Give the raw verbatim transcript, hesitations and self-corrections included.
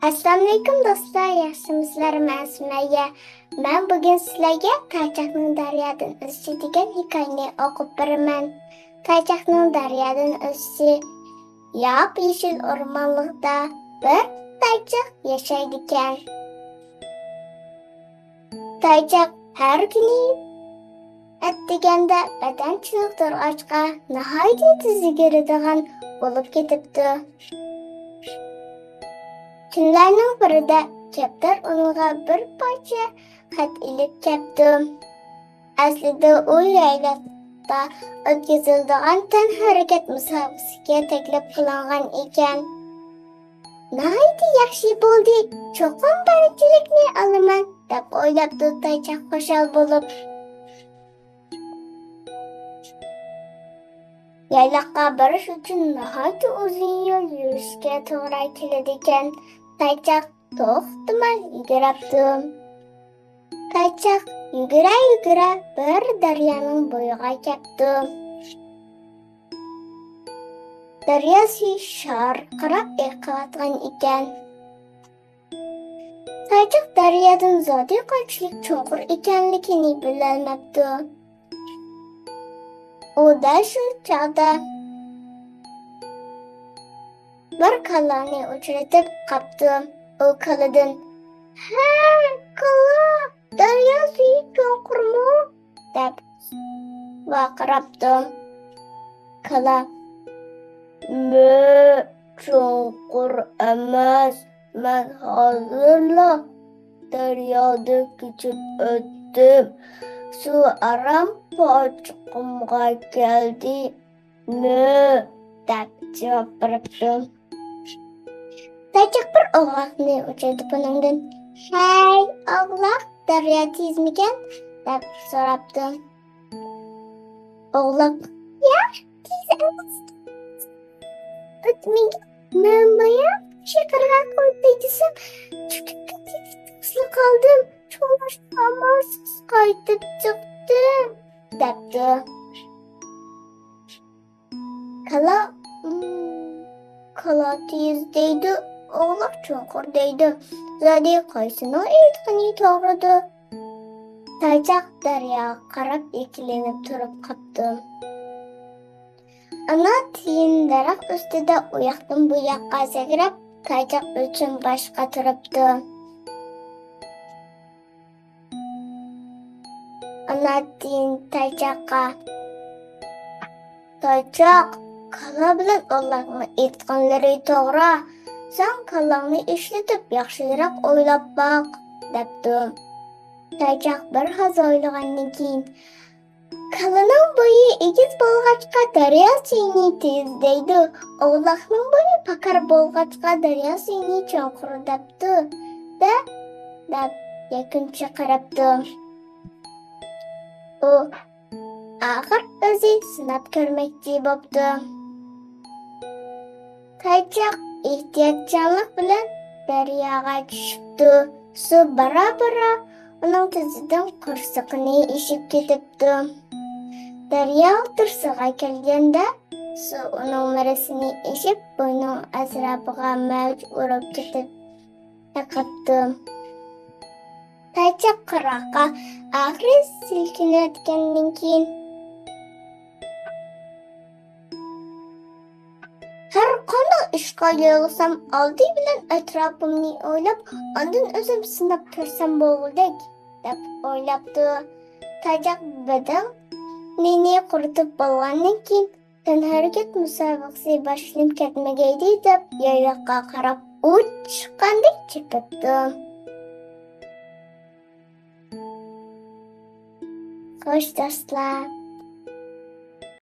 ئەسسالامۇئەلەيكۇم دوستلار، ياخشىمۇسىلەر؟ مەن سۈمەييە. مەن بۈگۈن سىلەرگە تايچاقنىڭ دەريادىن ئۆسۈشى دېگەن ھېكايىنى ئوقۇپ بېرىمەن. تايچاقنىڭ دەريادىن ئۆسۈشى. ياپيېشىل ئورمانلىقتا بىر تايچاق ياشايدىكەن. تايچاق ھەر كۈنى ئەتىگەندە بەدەن چېنىقتۇرغاچقا، ناھايىتى تېز يۈگۈرىدىغان بولۇپ كېتىپتۇ. كۈنلەرنىڭ بىرىدە كەپتەر ئۇنىڭغا بىر پارچە خەت ئېلىپ كەپتۇ. ئەسلىدە ئۇ يايلاقتا ئۆتكۈزۈلىدىغان تەنھەرىكەت مۇسابىقىسىگە تەكلىپ قىلىنغان ئىكەن. ناھايىتى ياخشى بولدى، چوقۇم بىرىنچىلىكنى ئالىمەن، دەپ ئويلاپتۇ تايچاق خۇشال بولۇپ. يايلاققا بېرىش ئۈچۈن ناھايىتى ئۇزۇن يول يۈرۈشكە توغرا كېلىدىكەن. تايچاق توختىماي يۈگۈرەپتۇ. تايچاق يۈگۈرە-يۈگۈرە بىر دەريانىڭ بويىغا كەپتۇ. دەريا سۈيى شارقىراپ ئېقىۋاتقان ئىكەن. تايچاق دەريادىن زادى قانچىلىك چوڭقۇر ئىكەنلىكىنى بىلەلمەپتۇ. ئۇ دەل شۇ چاغدا بىر كالانى ئۇچرىتىپ قاپتۇ. ئۇ كالىدىن، «ھە، كالا، دەريا سۈيى چوڭقۇرمۇ؟» دەپ ۋارقىراپتۇ. كالا، «مە، چوڭقۇر ئەمەس، مەن ھازىرلا دەريادىن كېچىپ ئۆتتۈم. سۇ ئاران پاچىقىمغا كەلدى. مە!» دەپ جاۋاب بېرىپتۇ. تايچاق بىر ئوغلاقنى ئۇچرىتىپ ئۇنىڭدىن، «ھەي، ئوغلاق، دەريا تېزمىكەن؟» دەپ سوراپتۇ. ئوغلاق، «ياق، تېز ئەمەس. ئۆتمىگىن، مەن بايا شىقىرغا قويدى دېسەم، چۈشۈپ كېتىپ قالدىم. چوڭلاشقا ئامالسىز قايتىپ چىقتىم» دەپتۇ. كالا، كالا تېز دەيدۇ، ئوغلاق چوڭقۇر دەيدۇ. زادى قايسىنىڭ ئېيتقىنى توغرىدۇ؟ تايچاق دەرياغا قاراپ ئىككىلىنىپ تۇرۇپ قاپتۇ. ئانا تىيىن دەرەخ ئۈستىدە ئۇياقتىن بۇياققا سەكرەپ، تايچاق ئۈچۈن باش قاتۇرۇپتۇ. ئانا تىيىن تايچاققا، «تايچاق، كالا بىلەن ئوغلاقنىڭ ئېيتقانلىرى توغرا. سەن كالاڭنى ئىشلىتىپ ياخشىراق ئويلاپ باق» دەپتۇ. تايچاق بىر ھازا ئويلىغاندىن كېيىن، «كالىنىڭ بويى ئېگىز بولغاچقا، دەريا سۈيىنى تېز دەيدۇ، ئوغلاقنىڭ بويى پاكار بولغاچقا، دەريا سۈيىنى چوڭقۇر دەپتۇ دە» دەپ يەكۈن چىقىرىپتۇ. ئۇ ئاخىر ئۆزى سىناپ كۆرمەكچى بوپتۇ. تايچاق ئېھتىياتچانلىق بىلەن دەرياغا چۈشۈپتۇ. سۇ بارا-بارا ئۇنىڭ تىزىدىن قورسىقىنى ئېشىپ كېتىپتۇ. دەريا ئوتتۇرىسىغا كەلگەندە، سۇ ئۇنىڭ مۈرىسىنى ئېشىپ، بوينىنىڭ ئەتراپىغا مەۋج ئۇرۇپ كېتىپ ئېقىپتۇ. تايچاق قىرغاققا ئاخىرى سىلكىنىۋەتكەندىن كېيىن، «ھەر قانداق ئىشقا يولۇقسام، ئالدى بىلەن ئەتراپىمنى ئويلاپ، ئاندىن ئۆزۈم سىناپ كۆرسەم بولغۇدەك» دەپ ئويلاپتۇ. تايچاق بەدىنىنى قۇرۇتۇپ بولغاندىن كېيىن، تەنھەرىكەت مۇسابىقىسى باشلىنىپ كەتمىگەيدى دەپ، يايلاققا قاراپ ئۇچقاندەك چېپىپتۇ. خوش دوستلار،